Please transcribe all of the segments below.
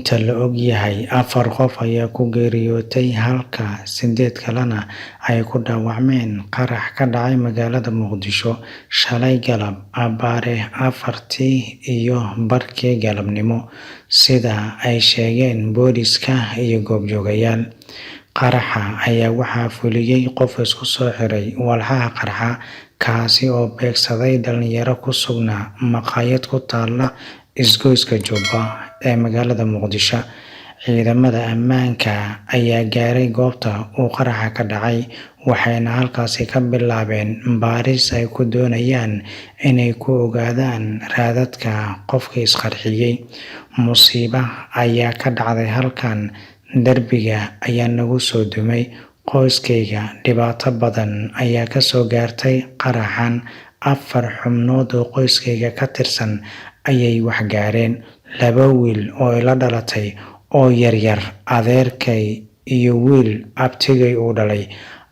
Inta la og yahay, afar qof ayaa ku geeriyootay halka sideed kalena ay ku dhaawacmeen qarax ka dhacay magaalada Muqdisho shalay galab abbaare 4:30 galabnimo, sida ay sheegeen booliiska iyo goobjoogayaal. Qaraxa ayaa waxaa fuliyay qof isku soo xiray walxaha qarxa, kaasi oo beegsaday dhalinyaro ku sugnaa maqaayad ku taalla isgoyska Jubba ee magaalada Muqdisho. Ciidamada ammaanka ayaa gaaray goobta uu qaraxa ka dhacay, waxayna halkaasi ka bilaabeen baaris ay ku doonayaan inay ku ogaadaan raadadka qofkii isqarxiyay. "Musiibo ayaa ka dhacday halkan, darbiga ayaa nagu soo dumay, qoyskayga dhibaato badan ayaa ka soo gaartay qaraxan, afar xubnood oo qoyskayga ka tirsan ayay wax gaareen, laba wiil oo ila dhalatay oo yaryar, adeerkay iyo wiil abtigay uu dhalay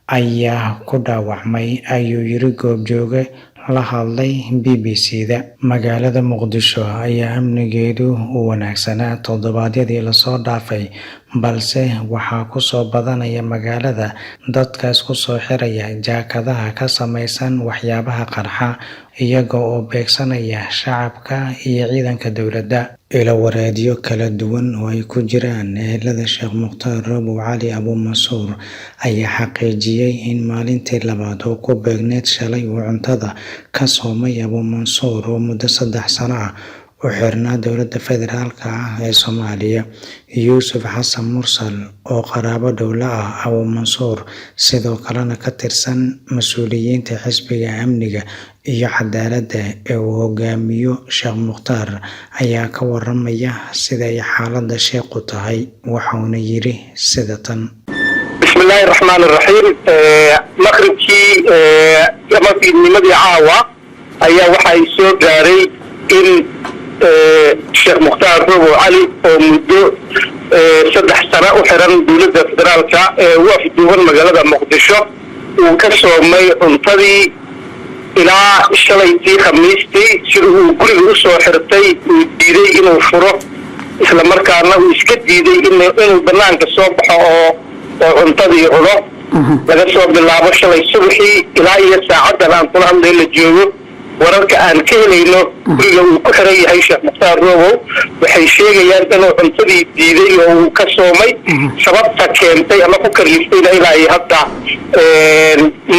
ayaa ku dhaawacmay," ayuu yiri goobjooge la hadlay BBC-da. Magaalada Muqdisho ayaa amnigeedu u wanaagsanaa toddobaadyadii la soo dhaafay, balse waxaa ku soo badanaya magaalada dadka isku soo xiraya jaakadaha ka samaysan waxyaabaha qarxa, iyaga oo beegsanaya shacabka iyo ciidanka dowladda. Ilo wareedyo kala duwan oo ay ku jiraan ehelada Sheekh Mukhtaar Robow Cali Abuumansuur ayaa xaqiijiyay in maalintii labaad oo ku beegneyd shalay uu cuntada ka soomay Abuumansuur oo muddo 3 sano ah u xirnaa dowladda federaalk ah ee Soomaaliya. Yuusuf Xasan Mursal, oo qaraabo dhow la ah Abuumansuur, sidoo kalena ka tirsan mas'uuliyiinta Xisbiga Amniga iyo Cadaaladda ee uu hogaamiyo Sheekh Mukhtaar, ayaa ka waramaya sida ay xaaladda Sheekhu tahay, wuxuuna yiri sida tan. Bismillaahi raxmaan iraxiim. Maqribkii ama fiidnimadii caawa ayaa waxay soo gaaray in Sheekh Mukhtaar Robow Cali oo muddo 3 sano u xiran dowladda federaalka ee u afduuban magaalada Muqdisho uu ka soomay cuntadii ilaa shalaytii Khamiistii. Sida uu guriga usoo xirtay, uu diiday inuu furo, isla markaana uu iska diiday inuu banaanka soo baxo oo cuntadii cuno. Laga soo bilaabo shalay subaxii ilaa iyo saacaddan aan kula hadlay la joogo, wararka aan ka helayno guriga uu ku xiran yahay Sheekh Mukhtaar Robow waxay sheegayaan inuu cuntadii diiday oo uu ka soomay. Sababta keentay ama ku kaliftayna ilaa iyo hadda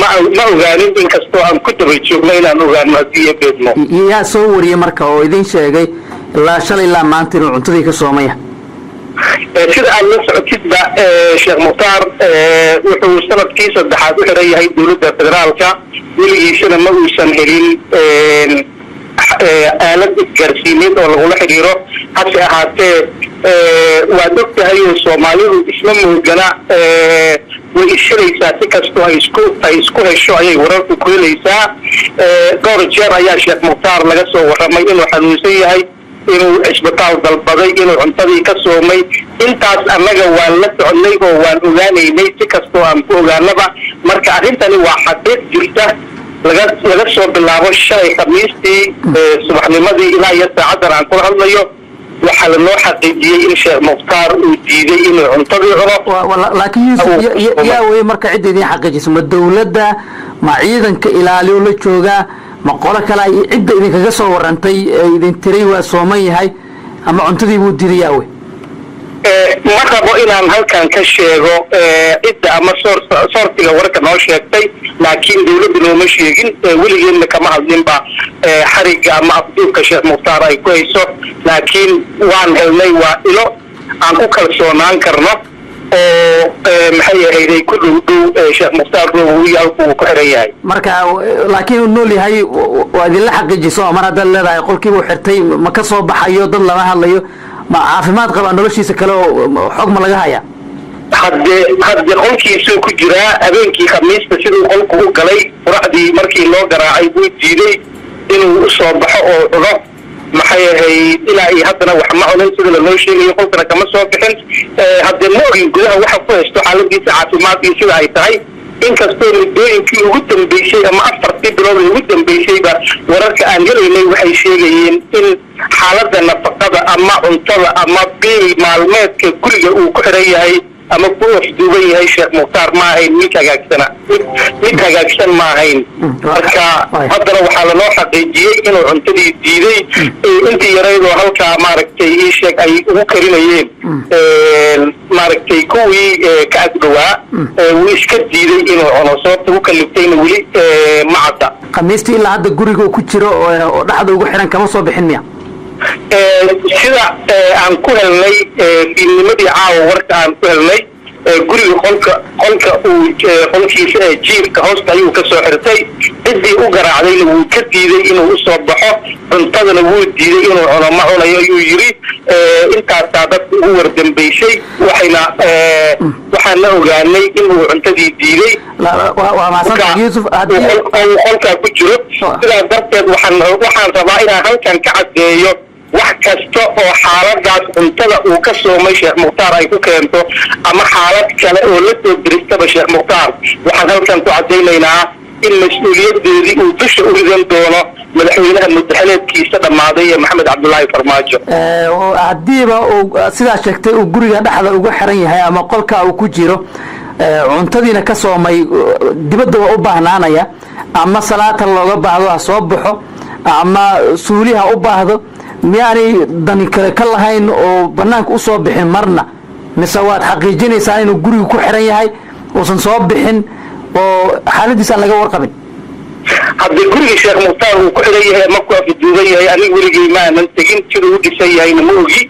ma ogaanin, inkastoo aan ku daba joogno inaan ogaano haddii iyo beedmo. Yaa soo wariyey marka oo idin sheegay ilaa shalay ilaa maanta inuu cuntadii ka soomaya? Sida aad la socotidba, Sheekh Mukhtaar wuxuu sanadkii saddexaad u xiran yahay dowladda federaalka, weligiisana ma uusan helin aalad isgaarsiineed oo lagula xidhiiro. Hase ahaatee, waad og tahay oo Soomaalidu isma moogana, way ishelaysaa. Si kastoo ay isku hesho ayay wararku ku helaysaa. Dhowr jeer ayaa Sheekh Mukhtaar laga soo warramay inuu xanuunsan yahay, inuu cisbitaal dalbaday, inuu cuntadii ka soomay. Intaas annaga waan la soconnay oo waan ogaanaynay si kastoo aan ku ogaanaba. Marka arrintani waa xaqiiq jirta. Laga soo bilaabo shalay Khamiistii subaxnimadii ilaa iyo saacaddan aan kula hadlayo, waxaa lanoo xaqiijiyey in Sheekh Mukhtaar uu diiday inuu cuntadii cuno. Laakiin Yuusuf, yaa weye marka cidda idiin xaqiijisa? Ma dowladda, ma ciidanka ilaaliyo la joogaa, ma qolo kale? Cidda idinkaga soo warantay ee idin tiray waa sooman yahay ama cuntadii buu diiday, yaa wey? Ma rabo inaan halkan ka sheego cidda ama source-iga warka noo sheegtay, laakiin dawladdu nooma sheegin, weligeedna kama hadlinba xarigga ama afduubka Sheekh Mukhtaar ay ku hayso. Laakiin waan helnay, waa ilo aan ku kalsoonaan karno oo maxay ahayday ku dhow dhow Sheekh Mukhtaar Robow iyo halku uu ku xiran yahay. Marka laakiin uu nool yahay waa idinla xaqiijiso? Mar haddaad leedahay qolkiibuu xirtay, ma ka soo baxayo, dad lama hadlayo, ma caafimaad qabaa? Noloshiisa kale oo xog ma laga hayaa? Hadde qolkiisuu ku jiraa. Habeenkii Khamiista siduu qolku u galay, quraxdii markii loo garaacay buu diiday inuu usoo baxo oo cuno. Maxay ahayd, ilaa iyo haddana wax ma cunin sida lanoo sheegayo, qolkana kama soo bixin. Haddee ma ogin gudaha waxa ku haysto, xaaladiisa caafimaad iyo sida ay tahay. Inkastoo muddooyinkii ugu dambeysay ama 4-tii bilood ee ugu dambeysayba wararka aan helaynay waxay sheegayeen in xaaladda nafaqada ama cuntada ama biil maalmeedka guriga uu ku xiran yahay ama ku afduuban yahay Sheekh Mukhtaar ma ahayn mid hagaagsana, mid hagaagsan ma ahayn. Marka haddana waxaa lanoo xaqiijiyey inuu cuntadii diiday, intii yarayd oo halkaa, maaragtay, ii sheeg, ay ugu karinayeen, maaragtay, kuwii ka agdhowaa wuu iska diiday inuu cuno. Sababta u kaliftayna weli ma cadda. Khamiistii ilaa hadda guriga ku jiro oo dhexda ugu xiran kama soo bixin miya? Sida aan ku helnay fiidnimadii caawa, warka aan ku helnay, guriga qolka uu qolkiisa ee jiifka hoosta ayuu ka soo xirtay. Ciddii u garaacdayna wuu ka diiday inuu usoo baxo, cuntadana wuu diiday inuu cuno. Ma cunayo ayuu yidhi. Intaasaa dadka ugu wardambaysay, waxayna waxaan la ogaanay inuu cuntadii diiday. Waa mahadsantahay, Yuusuf. Uu qolkaa ku jiro. Sidaas darteed waxaan rabaa inaan halkan ka caddeeyo, wax kasta oo xaaladaas cuntada uu ka soomay Sheekh Mukhtaar ay ku keento ama xaalad kale oo la soo diristaba Sheekh Mukhtaar, waxaan halkan ku caddaynaynaa in mas-uuliyadeedii uu dusha u ridan doono madaxweynaha muddaxileedkiisa dhammaaday ee Maxamed Cabdulaahi Farmaajo. Haddiiba uu sidaa sheegtay uu guriga dhexda uga xiran yahay ama qolka uu ku jiro, cuntadiina ka soomay, dibadda waa u baahnaanaya, ama salaata looga baahdo ha soo baxo ama suuli ha u baahdo. Miyaanay dani kale ka lahayn oo banaanka usoo bixin marna, mise waad xaqiijinaysaa inuu guriga ku xiran yahay, uusan soo bixin oo xaaladiis aan laga warqabin? Haddii guriga Sheekh Mukhtaar uu ku xiran yahay ama ku afaduuban yahay, aniga weligay ma aanan tegin. Siduu u dhisan yahayna ma ogi.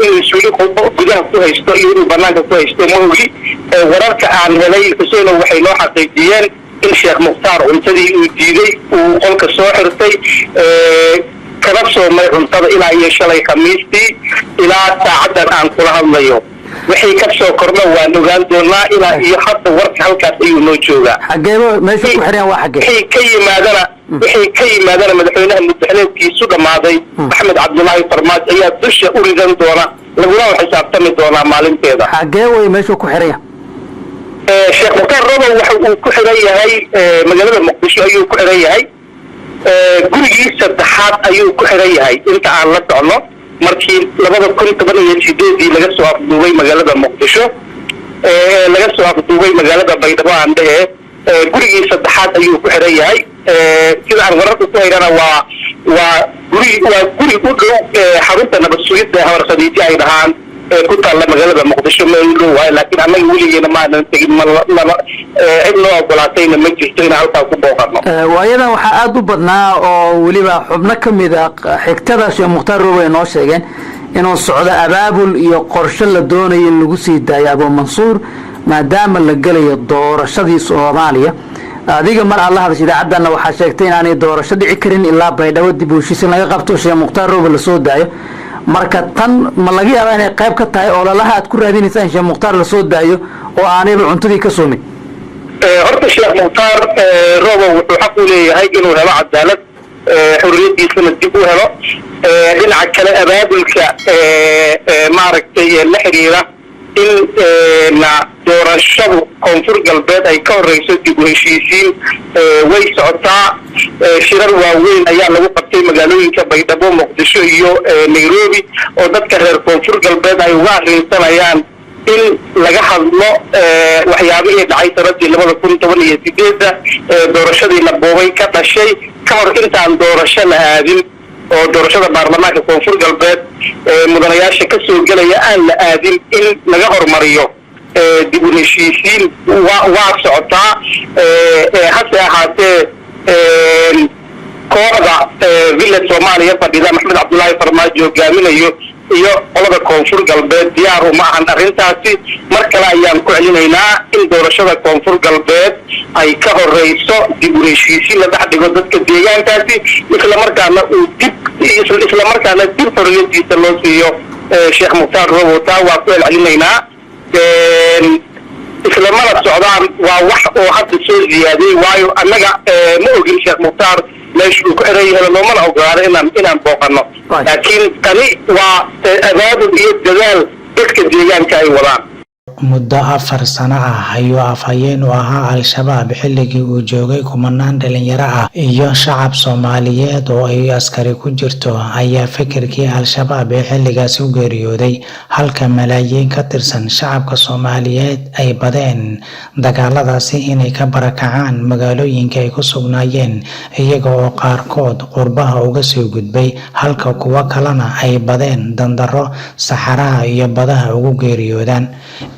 Inuu suuli gudaha ku haysto iyo inuu banaanka ku haysto ma ogi. Wararka aan helay, Xuseenow, waxay noo xaqiijiyeen in Sheekh Mukhtaar cuntadii uu diiday, uu qolka soo xirtay, kana soomay cuntada ilaa iyo shalay Khamiistii ilaa saacaddan aan kula hadlayo. Wixii ka soo kordha waan ogaan doonaa. Ilaa iyo hadda warka halkaas ayuu noo joogaa. Xageeba meeshu ku xiran waa xagee? Wixii ka yimaadana madaxweynaha muddaxileedkiisu dhammaaday Maxamed Cabdulaahi Farmaajo ayaa dusha u ridan doona, laguna xisaabtami doonaa maalinteeda. Xagee wey meeshuu ku xiran yahay? Sheekh Mukhtaar Robow waxa uu ku xiran yahay magaalada Muqdisho ayuu ku xiran yahay. Gurigii saddexaad ayuu ku xiran yahay inta aan la socno, markii 2018-dii laga soo afduubay magaalada Muqdisho, laga soo afduubay magaalada Baydhabo aan dhehe, gurigii saddexaad ayuu ku xiran yahay. Sida aan wararka ku haynana waa guri u dhow xarunta nabad sugidda Habar Khadiijo ay dhahaan ee ku taalla magaalada Muqdisho meel u dhow waay. Laakiin annaga weligeena ma aanan tegin, ma lama cid noo ogolaatayna ma jirto inaan halkaa ku booqano. Waayadan waxaa aada u badnaa oo weliba xubno ka mid a xigtada Sheekh Mukhtaar Robow ay noo sheegeen inuu socdo abaabul iyo qorshe la doonayo in lagu sii daayo Abu Mansuur, maadaama la gelayo doorashadii Soomaaliya. Adiga mar aad la hadasha idaacaddanna waxaa sheegtay inaanay doorasho dhici karin ilaa Baydhabo dib u heshiis in laga qabto, Sheekh Mukhtaar Robow lasoo daayo. Marka tan ma laga yaabaa inay qayb ka tahay ololaha aad ku raadinaysaan Sheekh Mukhtaar lasoo daayo oo aanayba cuntadii ka soomin? Horta Sheekh Mukhtaar Robow wuxuu xaq u leeyahay inuu helo cadaalad, xorriyadiisana dib u helo. Dhinaca kale, abaabulka, maaragtay, la xiriira in na doorashadu Koonfur Galbeed ay ka horeyso dib u heshiisiin way socotaa. Shirar waaweyn ayaa lagu qabtay magaalooyinka Baydhabo, Muqdisho iyo Nairobi oo dadka reer Koonfur Galbeed ay uga arrinsanayaan in laga hadlo waxyaabihii dhacay sanadii 2018-da doorashadii la boobay ka dhashay, ka hor intaan doorasho la aadin oo doorashada baarlamaanka Koonfur Galbeed mudanayaasha ka soo gelaya aan la aadin, in laga hormariyo dib u heshiisiin waa socotaa. Hase ahaatee, kooxda Villa Soomaaliya fadhida, Maxamed Cabdullaahi Farmaajo hogaaminayo, iyo qolada Koonfur Galbeed diyaar uma ahan arrintaasi. Mar kale ayaan ku celinaynaa in doorashada Koonfur Galbeed ay ka horeyso dib u heshiisiin la dhex dhigo dadka deegaankaasi, islamarkaana dib xorriyadiisa loo siiyo Sheekh Mukhtaar Robow. Taa waa ku celcelinaynaa, islamana socdaan. Waa wax oo hadda soo ziyaaday, waayo annaga ma ogin Sheekh Mukhtaar meesha uu ku xiran yahay, loomana ogolaado inaan booqano. Laakiin tani waa abaabul iyo dadaal dadka deegaanka ay wadaan. Muddo 4 sano ah ayuu afhayeen u ahaa Al-Shabaab. Xilligii uu joogay, kumanaan dhalinyaro ah iyo shacab Soomaaliyeed oo ay askari ku jirto ayaa fikirkii Al-Shabaab ee xilligaasi u geeriyooday, halka malaayiin ka tirsan shacabka Soomaaliyeed ay badeen dagaaladaasi inay ka barakacaan magaalooyinka ay ku sugnaayeen, iyaga oo qaarkood qurbaha uga soo gudbay, halka kuwo kalena ay badeen dandaro, saxaraha iyo badaha ugu geeriyoodaan.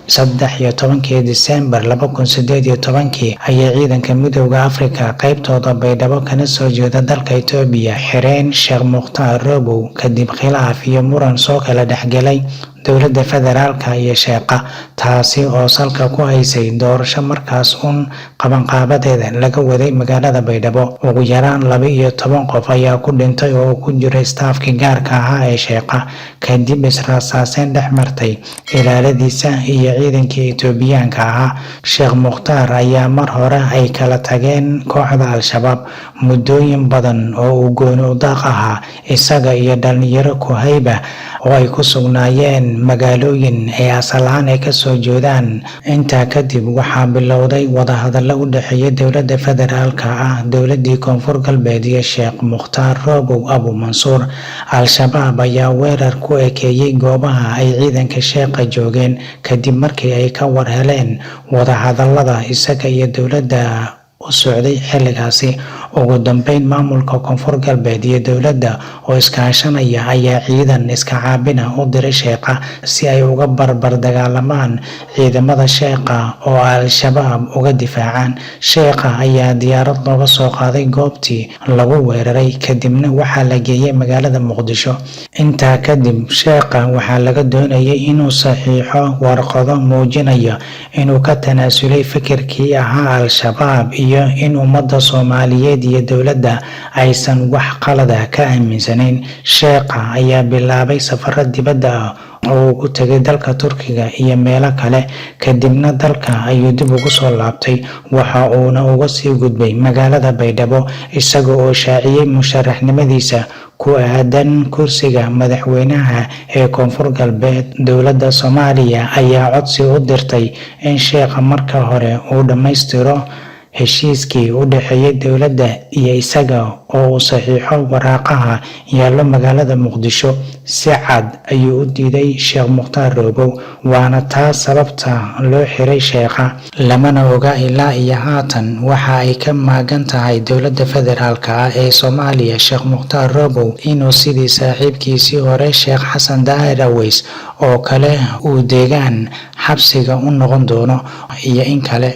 13-kii Diseembar 2018-kii ayay ciidanka Midowda Afrika qaybtooda Baydhabo kana soo jeeda dalka Itoobiya xireen Sheekh Mukhtaar Robow, kadib khilaaf iyo muran soo kala dhexgalay dowladda federaalka iyo Sheekha, taasi oo salka ku haysay doorasho markaas uun qabanqaabadeeda laga waday magaalada Baydhabo. Ugu yaraan 12 qof ayaa ku dhintay oo ku jiray staafkii gaarka ahaa ee Sheekha, kadib israsaaseyn dhex martay ilaaladiisa iyo ciidankii Itoobiyaanka ahaa. Sheekh Mukhtaar ayaa mar hore ay kala tageen kooxda Al-Shabaab. Muddooyin badan oo uu gooni udaaq ahaa, isaga iyo dhalinyaro kuhayba oo ay ku sugnaayeen magaalooyin ay asal ahaan ay kasoo jeedaan. Intaa kadib waxaa bilowday wadahadallo u dhexeeya dowladda federaalka ah, dowladii Koonfur Galbeed iyo Sheekh Mukhtaar Robow Abu Mansuur. Al-Shabaab ayaa weerar ku ekeeyey goobaha ay ciidanka Sheekha joogeen, kadib markii ay ka war heleen wadahadallada isaga iyo dowladda u socday xilligaasi. Ugu dambeyn, maamulka Koonfur Galbeed iyo dowladda oo iskaashanaya ayaa ciidan iska caabina u diray Sheekha si ay uga barbar dagaalamaan ciidamada Sheekha oo Al-Shabaab uga difaacaan. Sheekha ayaa diyaarad looga soo qaaday goobtii lagu weeraray, kadibna waxaa la geeyay magaalada Muqdisho. Intaa kadib, Sheekha waxaa laga doonayay inuu saxiixo warqado muujinaya inuu ka tanaasulay fikirkii ahaa Al-Shabaab iyo in ummadda Soomaaliyeed iyo dowladda aysan wax qalada ka aaminsanayn. Sheekha ayaa bilaabay safaro dibadda ah oo uu ku tegay dalka Turkiga iyo meelo kale, kadibna dalka ayuu dib ugu soo laabtay. Waxa uuna uga sii gudbay magaalada Baydhabo, isaga oo shaaciyey musharaxnimadiisa ku aadan kursiga madaxweynaha ee Koonfur Galbeed. Dowladda Soomaaliya ayaa codsi u dirtay in Sheekha marka hore uu dhammaystiro heshiiskii u dhexeeyay dowladda iyo isaga oo uu saxiixo waraaqaha yaallo magaalada Muqdisho. Si cad ayuu u diiday Sheekh Mukhtaar Robow, waana taas sababta loo xiray Sheekha. Lamana oga ilaa iyo haatan waxa ay ka maagan tahay dowladda federaalka ah ee Soomaaliya Sheekh Mukhtaar Robow, inuu sidii saaxiibkiisii hore Sheekh Xasan Daahir Aweys oo kale uu deegaan xabsiga u noqon doono iyo in kale.